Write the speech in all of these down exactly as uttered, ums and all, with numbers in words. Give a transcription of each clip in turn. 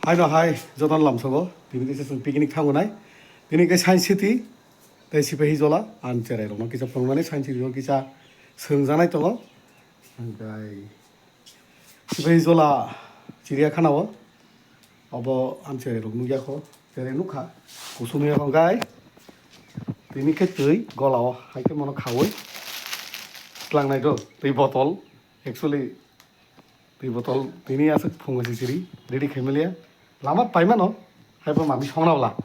Haino hai jotono lamsogo, tini kisa chwng picnic thango nai. Tini khe Science City tei Sipahijola, ang cherai rokno kisa phunuknani Science City o kisa swngjanai tongo. Hingkai Sipahijola chiriyakhana o, obo ang cherai rok nukya kho, cherai nukha, kusung ya hwnkhe tini khe twi gola o hai khe mono khaui tlangnai do, twi botol, actually, twi botol tini aswk phungo sisiri ready khaimaliya. Lama paimano, haibo mami songna bwla.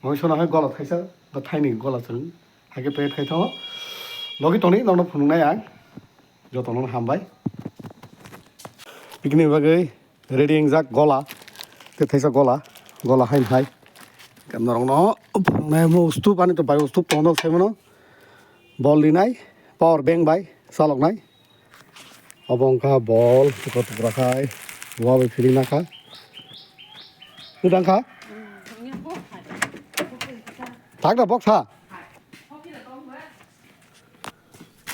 Mami songna hai gola thaisa, ba thaini gola chwng, hai khe packet khai thango. Logi tongni nokno phunuknai ang, jotono hambai. Picnic bagwi ready wngjak gola, tei thaisa gola, gola haino hai. Norokno phunuknai mo ustup ani to bai ustup tongno saimano. Bol rinai, power bank bai chaloknai. Obo wngkha bol, tupra tupra khai, wa bai philwi nakha. Tudang kha? Thak da bok sa.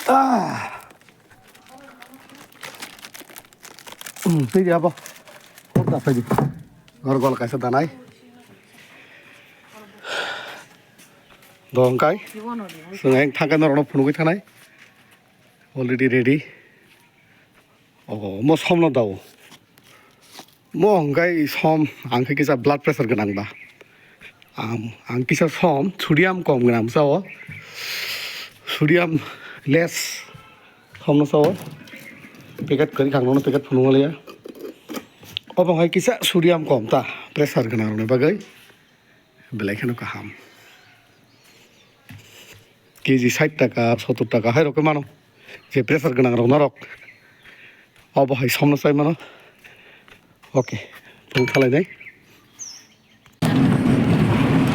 Ah. Hmm, twi di abo. Hor da phai di. Hor gol kaisa danai. Dong kai. Swngai thangkai norokno phunugwi thanai. Already ready. Oh, mo somno dao. Mo hwnkhe som, ang khe kisa blood pressure gwnang ba. Ang, ang kisa som, sodium kom gwnang sao. Sodium less somno sao. Packet kwrwi khang nono packet phunuk liya. Obo hai kisa sodium kom ta, pressure gwnang rokni bagwi. Belai kheno kaham. K G sait taka, sottor taka hai rok mano. Je pressure gwnang rok norok. Obo hai somno sai mano. Okay, tong thalai nai.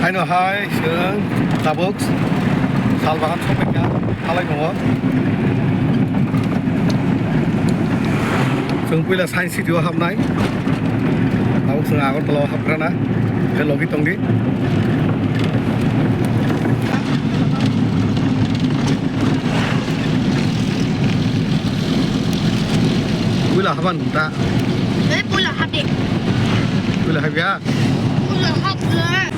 Haino hai chwng tabuk sal bahan sophaikha, thalai tongo. Chwng puila Science City o hapnai. Tabuk chwng Agartala o hapgrana. Khe logi tongdi. Puila haban ta. Eh, puila hapdi. Puila hapya. Puila hapya.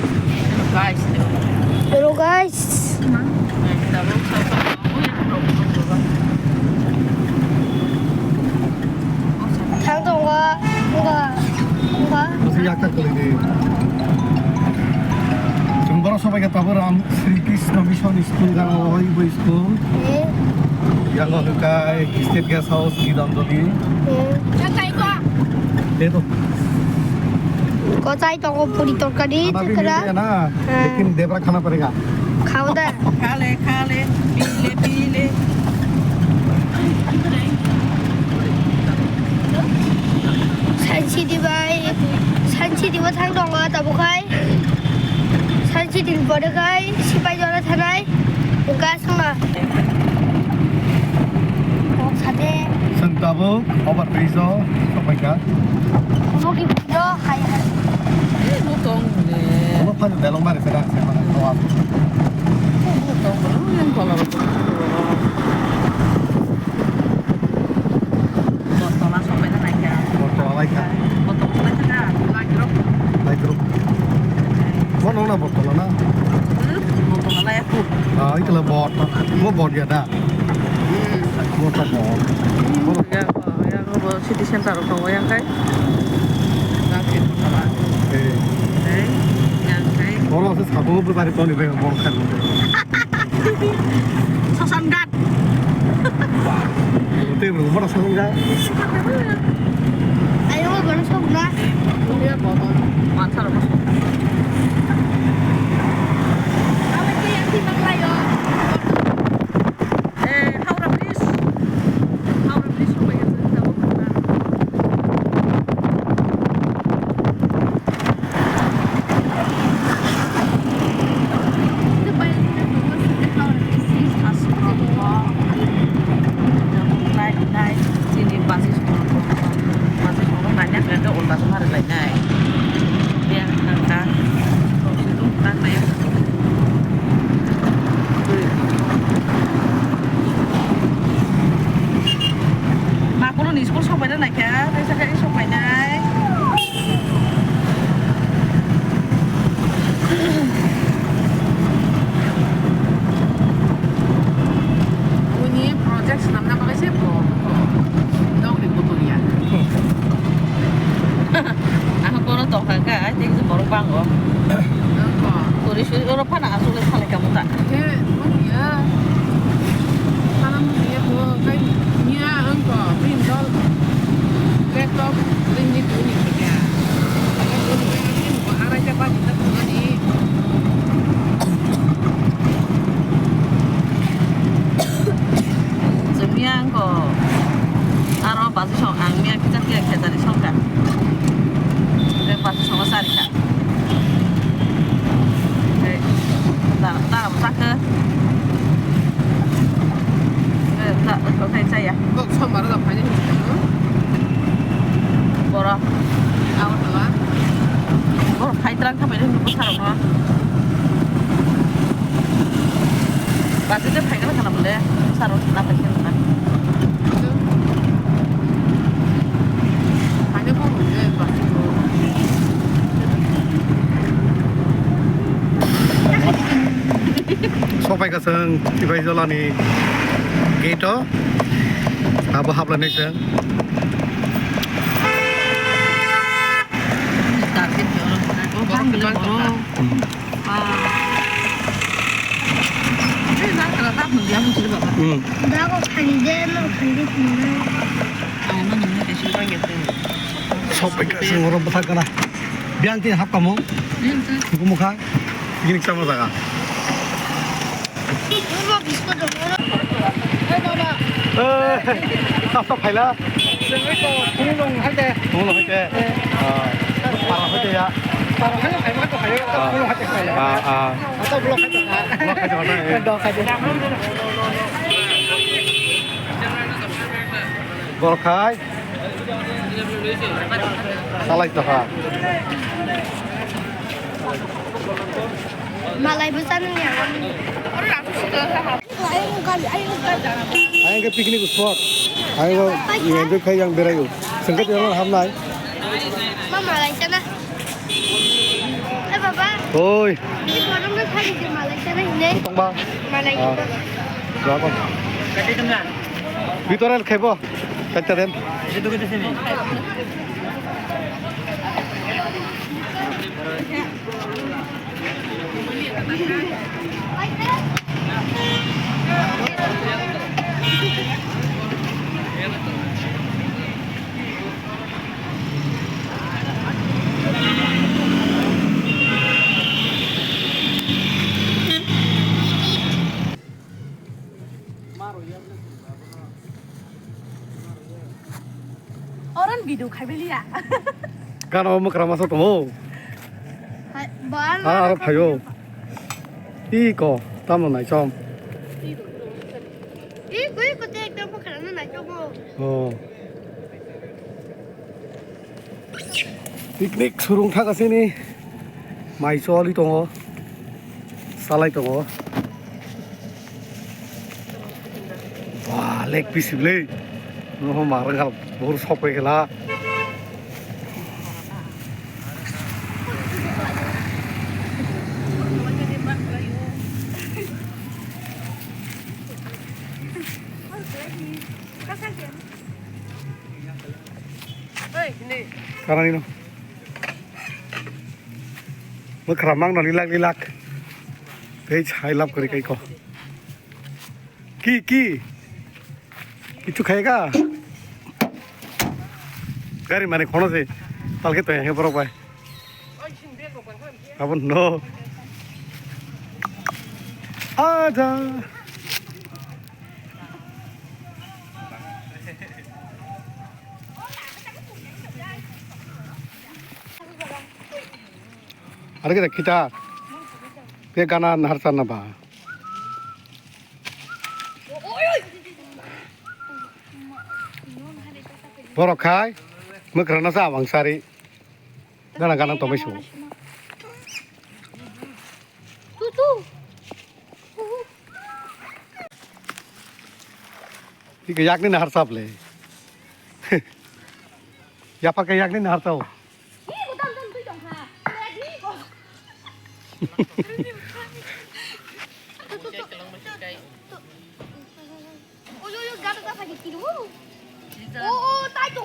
Guys. Hello, guys. Thang tongo, wngkha, wngkha. Bwswk yakta kwlwi di. Chwng borok sobai khe tabuk Ram Sri Krishna Mission School gana o, oi bo school. Eh. Yang o hwnkhe State Guest House, Gitanjali. Eh. Tei to. Kochai tongo puri torkari, khana bhi thwkra. Mil gaya na, eh, lekin debra khana padega. Khao da. Khale, khale, pile, pile. Science City bai, Science City bo thang tongo tabuk khai. Science City ni pore khai Sipahijola thanai. Gas ma. Kok sate. Chwng tabuk over bridge o sokphaikha. Obo ki bridge o hai hai. Bo tong de. Obo phai belong mari se da se mana to a. Bo tong de, yang kola. Bottola sokphaina naikha. Bottola laikha. Bottola laikha, laikrok. Laikrok. Mo nong na bottola na? Hmm, bottola laikha. Ah, ikla bottola. Mo bot ya da? Hmm. Mo ta bot. Hmm, ya, ya, bo city center rok tongo yang kai. Yang kai bottola. Eh. Eh, yang kai. Oro se sabo bo bari toni be bot khan. Sasan gat. Tei bwrwi bono sokjak. Ayo, bono sokna. Mansa rok. Eh, Howrah Bridge. Howrah Bridge sokphaikha chwng tabuk. Makulo ni school sokphaina naikha, kaisa kaisa sokphainai. Oro tongkha khe, I think borok bango. Kori suri oro phano aswk le salai kamo ta. Khe, wngya. Sana wngya bo, kai niya wngko, bini dol. Laptop, bini tuni kya. Arai ta pa bini tuni. Chwngya wngko. Aro basi song ang miya kisa kisa khetari songkha. Tei basi songo charikha. Tei dara, dara bo chakhe. Tei da, da, da, chaya. Kok sombar da phai ni. Boro. Agartala. Boro phai twlang kha phai ni bwsarok no. Basi je phai kha kha na bole. Bwsarok na phai kha na. Sopai kasang Tibai Jolani gate o abo hapla nai seng. Hmm. Dago khani de, no khani de khani. Sok bai ka sing oro bwthak kana. Biang tin hap kamo. Bumukha. Gini sama jaga. Eh, apa phaila? Phunung hai de. Phunung hai de. Ah, para hai de ya. Para hai de, hai de, hai de. Ah, ah. Borok khai. Salai tokha. Malai bo chana ni ang. Ayang ke picnic spot. Ayang enjoy khai yang berai. Sengket yang ham nai. Ma malai chana. Eh, baba. Oi. Di borok no thani je malai chana hine. Tongba. Malai. Ah. Jago. Bitorel khebo. Kaccha dem. Oran video khai beliya. Gana o mwkra masa tongo. Hai, ba, ah, aro phaio. Iko, tamo nai chom. Iko, iko, te ekdom mwkra no nai chomo. Oh. Picnic surung thak asini mai choli tongo, salai tongo. Wah, leg piece le. Noho marang kal bor sok pai kela. Karani no. Mwkhra mang no lilak lilak. Tei chai lab kwrwi kai ko. Ki, ki? Kichu khai ka? Gari mani khono se. Talke to he borok bai. Abo no. Aja. Are kita kita. Ke gana nahar sana ba. Borok khai, mwkra no sa bang sari. Gana gana tomai su. Ike yakni nahar sap le. Yapar ke yakni nahar tau. Oi, oi, oi, gata ta phai kiri. O, o, tai to.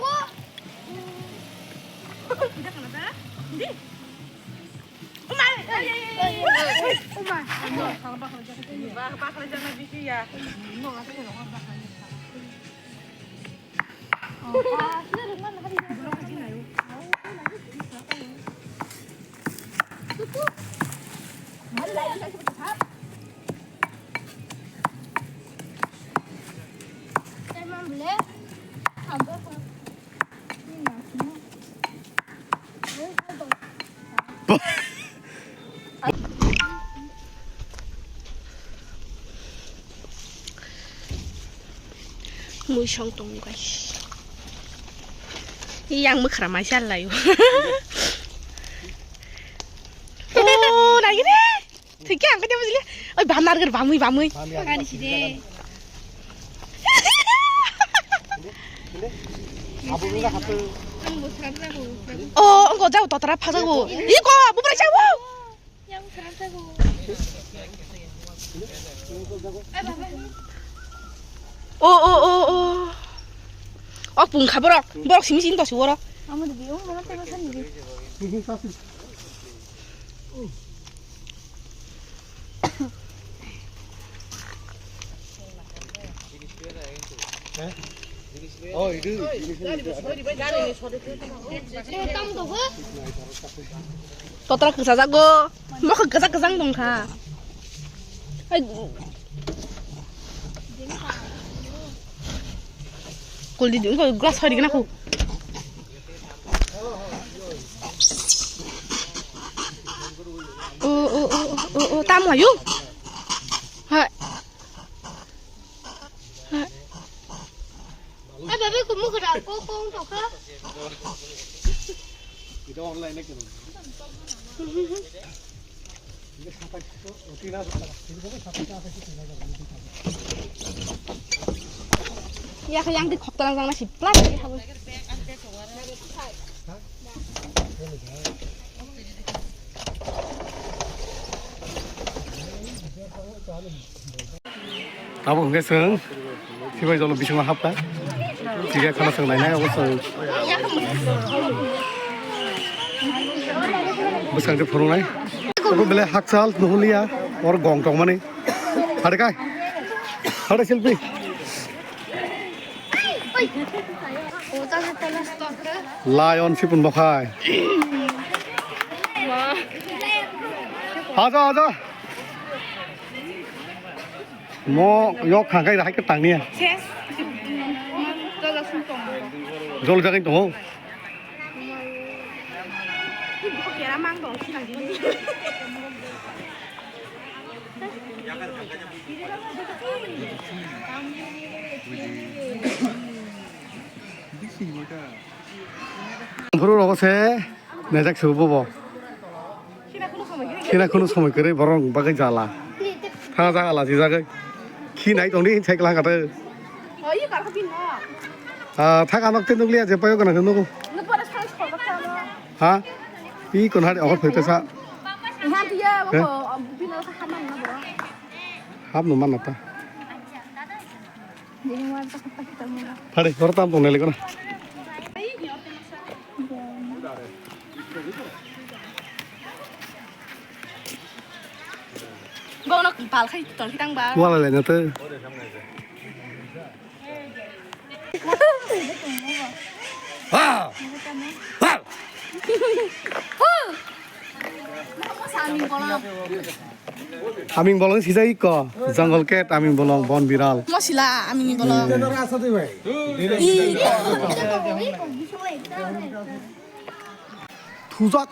Muisong tongo, guys. Yang mwkhra mai sal laio. Oh, nai re. Thik ang kanya bujili. Oi, bamnar ger bamui, bamui. Ani side. Oh, engko jao totra phajago. Iko, bubra jao. Yang khram jago. O, o, o, o. O, pung kha borok. Borok simi sini tosi borok. Amo de biong mana tengah sani de. Totra kwchajak go. Mokha kwchak kwchang tong kha. Ai. Kul di, glass hoi di na ku. O, o, o, o, o, tam layu. Hai. Hai. Ai, babe, kumu kera, ko, ko, ko, ka. Kita online aja. Yak yang di khokta lang jang na si plan di habo. Abo hwnkhe chwng sibai jolo bisingo hapkha. Tiga khana chwng nainai abo chwng. Bwskang se phunuknai. Abo belai hakchal nuhuliya. Or gong tongmani. Hade kai. Hade silpi. Lion sipun bokhai. Aja, aja. Mo yok khakai rai ke tangni. Jol jagai tongo. Buru rogo se nejak se bobo. Khina khunu somoi kwrwi borok bagwi jala. Thana jaga lachi jagwi. Khinai tongdi sai klang kata. Ah, thak anok te nukliya je payo kana nugo. Ha? I kon hari ogo phai tesa. Hapno manna ta. Phare, hor tam tong nai lekona. Bono bal khai tol kitang ba. Wala le na te. Ha! Ha! Aming bolong sijai ko, jungle cat, aming bolong, bon biral. Mo sila, aming ni bolong. Ih. Thujak.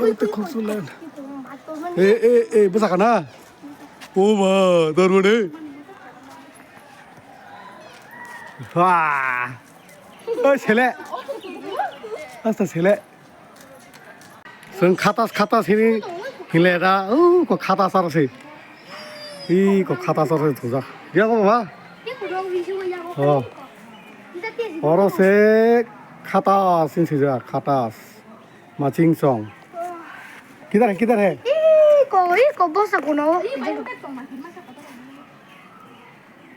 Oi, te khok sulen. Eh, eh, eh, bwsa kana? O ma, dor bade. Wah. Oi, sele. Asta sele. Chwng khatas, khatas hini hile da, uh, ko khatas aro se. Ih, ko khatas aro se thujak. Ya ko ba? Oh. Oro se khatas sin sijak, khatas. Maching song. Kidar hai, kidar hai? Ih, ko, ih, ko bosa kono.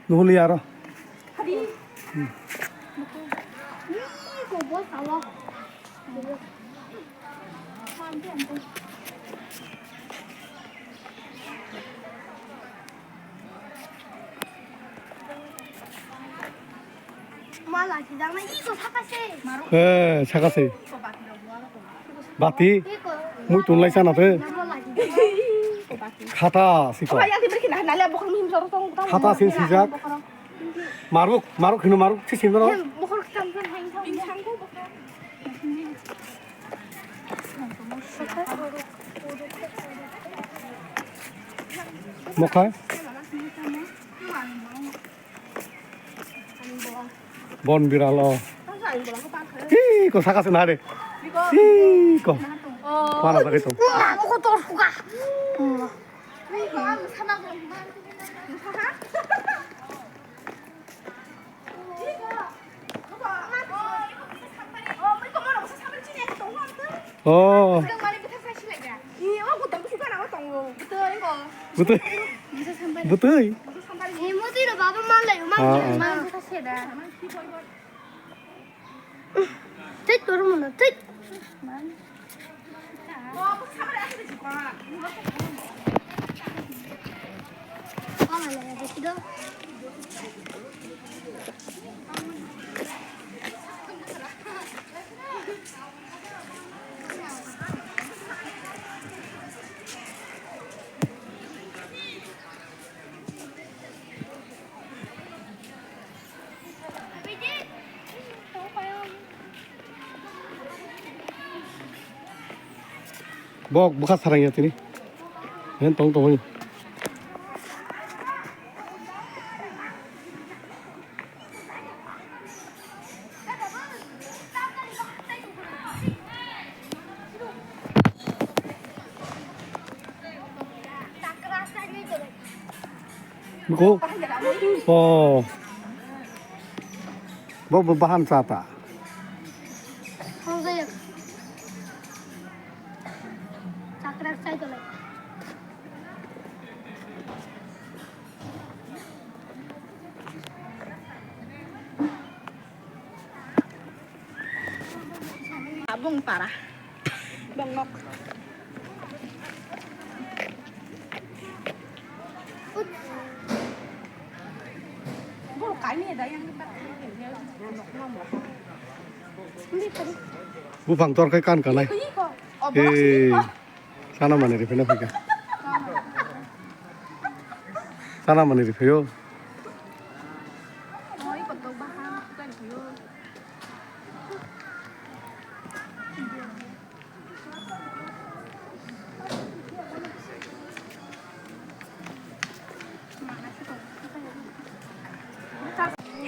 Nuhuli aro. Ih, ko bosa wa. Eh, sakase. Bati. Mui tunlai sana te. Khata siko. Khata sin sijak. Maruk, maruk hino maruk si sin doro. Mokhai. Bon biral o. Iko saka se nare. Iko. Mana pakai tu. Oh. Butui. Butui. Tei toro mano, tei. Bok bwkha sarang ya tini. Hen tong tong. Go. Oh. Bo bo bahan sata. Chakrak sai tolai. Abong para. Bong nok. Boro kaini da yang. Buphang tor khai kan kanai. Iko, iko. Oh, boro. Eh. Sana mani rifina phika. Sana mani rifayo.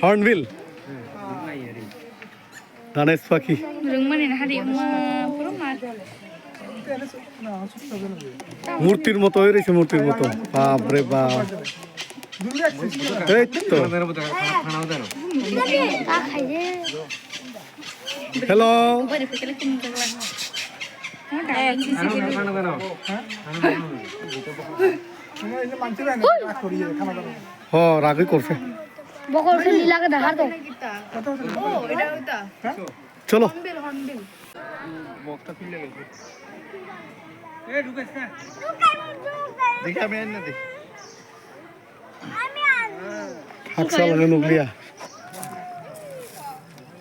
Hornbill. Dhanesh Pakhi. Rwngmani na hari wngma puro mar. Murtir moto oi rwise, murtir moto. Bap re bap. Ei to. Hello. Ho, ragwi korse. Bokol se lila ke dahar to. Oh, eta, eta. Cholo. Hornbill, hornbill. Haksa lagwi nukliya.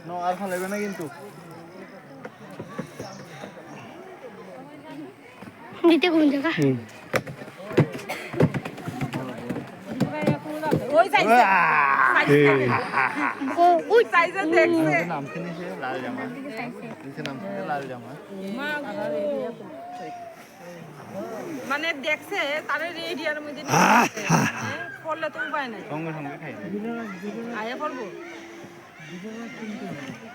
No, ar phalaiba na kintu. Dite gun jaga. Hmm. Oi, size. Hey. Oh, ui. Size দেখছে। নাম শুনেছে লাল জামা। নিচে নাম শুনেছে লাল জামা। মানে দেখছে, তারে রেডিয়ার মধ্যে নিয়ে গেছে। হ্যাঁ, পড়লে তো উপায় নাই। সঙ্গে সঙ্গে খাই। আয়া পড়বো।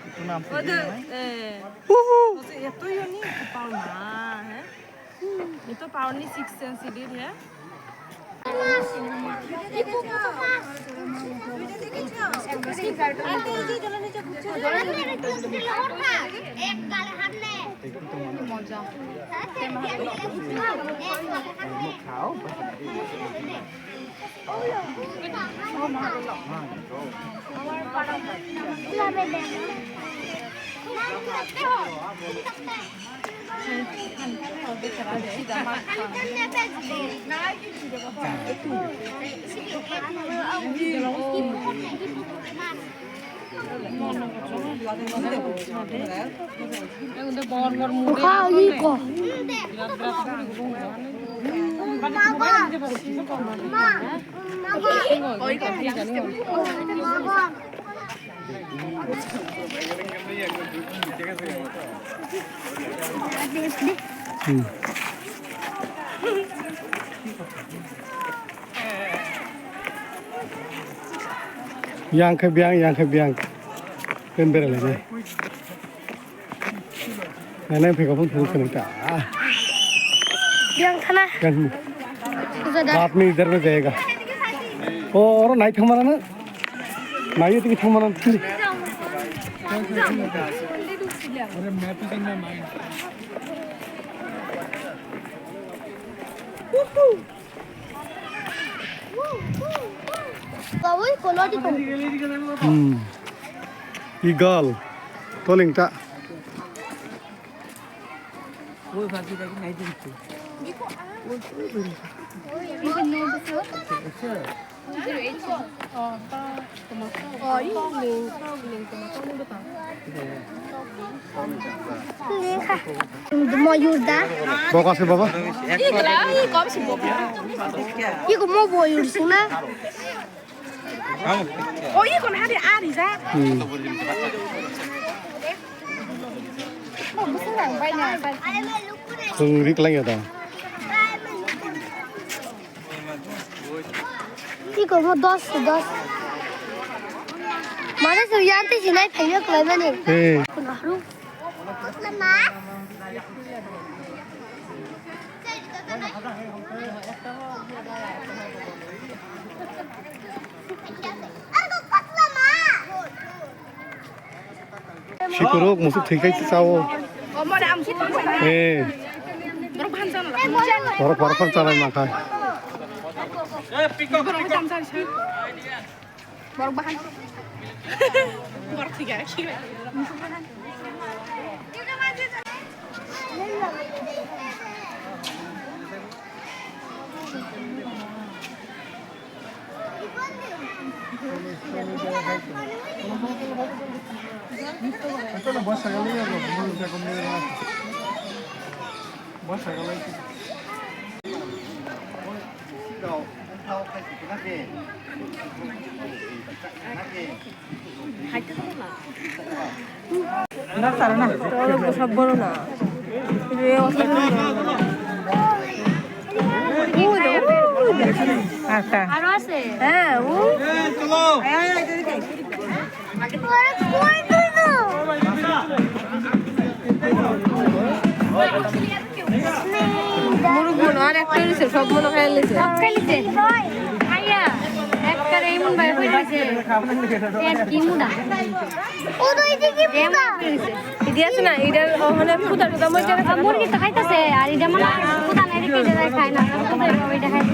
একটু নাম ওই যে, শুনেছে না? এ, উহু। বলছে, এতই উনি পাও না, হ্যাঁ? এ তো পাওনি সিক্স সেন্স ইডির, হ্যাঁ? মজা। Yang khe biyang, yang khe biyang. Ken beralai nai. Nai nai phega phun phun khani ta. Yang khana. Kan. Sudah dah. Baat nahi idhar mein jayega. Oh, oro nai thangmana na? Nai tiki thangmana. Are map is in my mind. Woohoo! Bawi, kono di ko. Hmm. Eagle. Toling ta. Moyur da. Bok ase baba. Iko mo moyur suna. O iko na hari ari ja. Hmm. Chwng rik lai ya da. Iko mo dos, dos. Mane so yan te jinai phayo klai mani. Hey. Kuna haru. Sikuruk musuk thwi khai chao. Eh. Borok phar phar chalai ma khai. Borok bahan. Borok thwi khai. Sab boro na. Acha. Aro ase? Hya, u. Muruk bono ar ekta rwse, sob bono khai lise. Sob khai lise. Aya, ekta re imun bai khai lise. Ter ki muda. Odo iti ki muda. Idi ase na, idan ohone puta puta moi jere. Murgi to khaitase, ar ida mana puta nai ri ke jai khai na. Puta ri khai.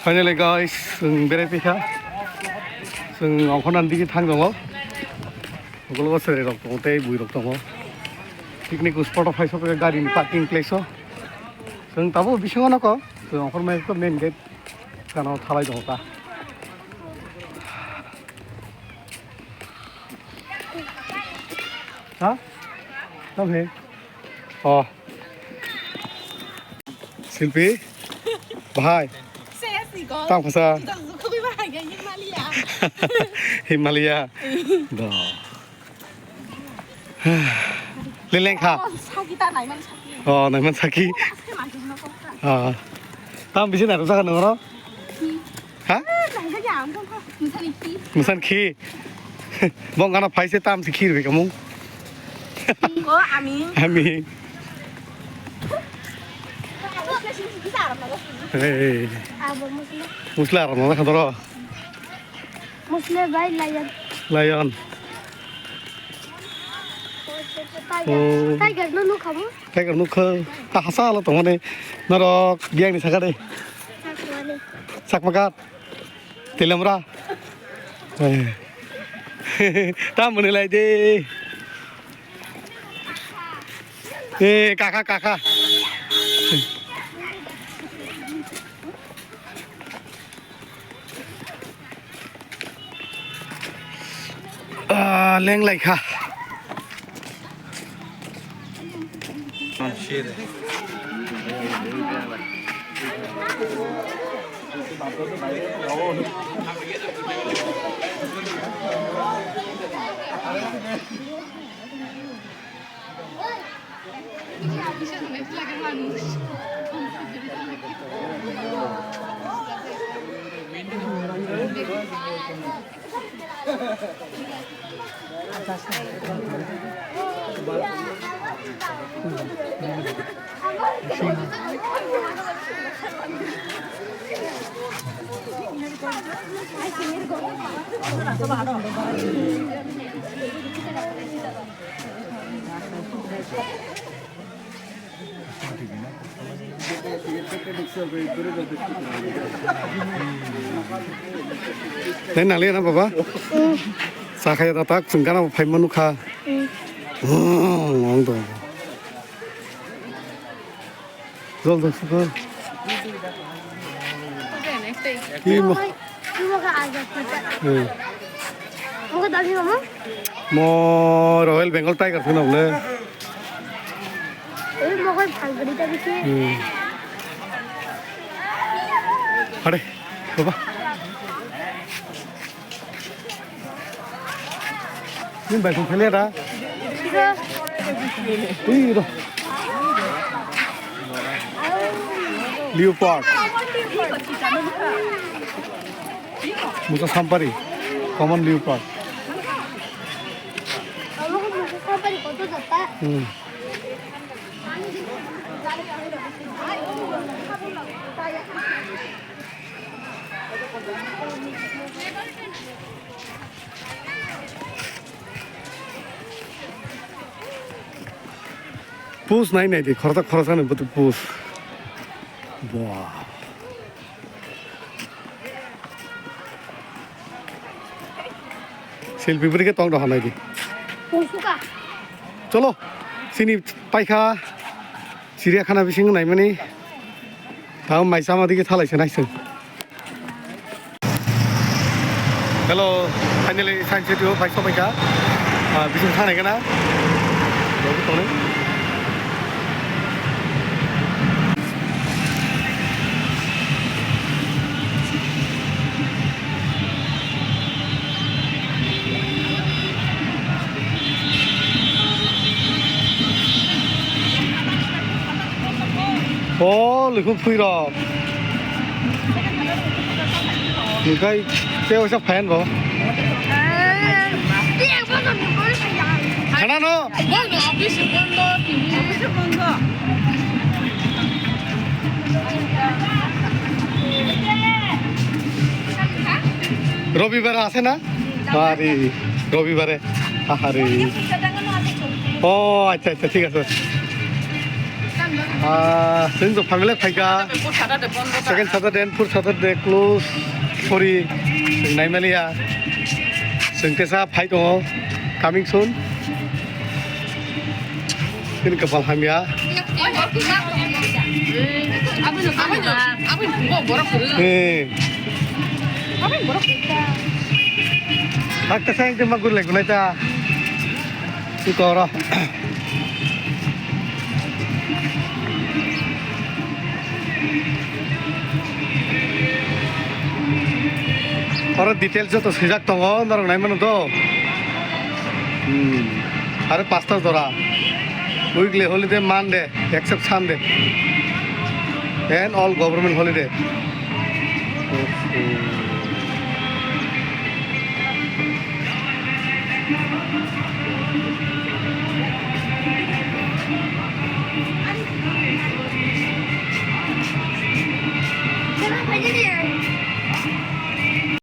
Finally guys, chwng berai phaikha. Chwng ongkhornani digi thang tongo. Ukulgo serai rok tongo tei bui rok tongo. Picnic spot o phai sokha gari ni parking place o. Chwng tabuk bisingo nokho. Chwng ongkhormai khe main gate. Gana o thalai tongo ta. Ha? Tam he. Oh. Silpi. Bahai. Tam khasa. Himalaya. Do. Leleng kha. Oh, naiman saki. Oh, naiman saki. Ah. Tam bisi nai rwjak nang oro? Ha? Musan khi. Bong gana phai se tam si khi rwi kamung. Ko ami. Ami. Hey. Musla ram na kha doro. Musle bai lion. Lion. Tiger. Oh. Tiger no nukha bo? Tiger nukha. Ta hasa lo tongmani. Norok biang ni sakade. Sakmani. Sakmakat. Tilamra. Eh. Ta muni lai de. Eh, kaka, kaka. Ah, leng lai kha. Tei nangli na baba? Sakha ya tak chwng gana phai manu kha. Ang to. Jol jol suka. Ki mo. Ki mo ka ajak kita. Hmm. Mo ka dami mo? Mo Royal Bengal Tiger suna bole. Oi mo ka phalgari ta bisi. Hmm. Hare, baba. Nini bai phung phailia da? Ui, ro. Leopard. Musa sampari. Common leopard. Hmm. Pus nai nai di, khoroksa khoroksa ni butu pus. Buah. Selfie bwrwi khe tong rw hanai di. Pungsuka. Cholo, chini paikha. Chiriya khana bising naimani. Tamo mai chama digi thalai se naising. Hello, finally science city o bai sopaikha. Ah, bising thangnai gana. Logi tongnai. O, likhuk phui rok. Hingkai tei waisa phayan bo. Khana no. Robibar ase na? Ari, robibare. Ahari. O, acha, acha, thik ase. Ah, chwng to family phaikha. Second Saturday and fourth Saturday close. Sorry, chwng naimaliya. Chwng tesa phai tongo. Coming soon. Chini kapal hamya. Eh. Bak ta sayang ma gur lek nai ta. Sukoro. Oro details joto swijak tongo, norok nai mano to. Hmm. Are pasta jora. Weekly holiday Monday, except Sunday. And all government holiday.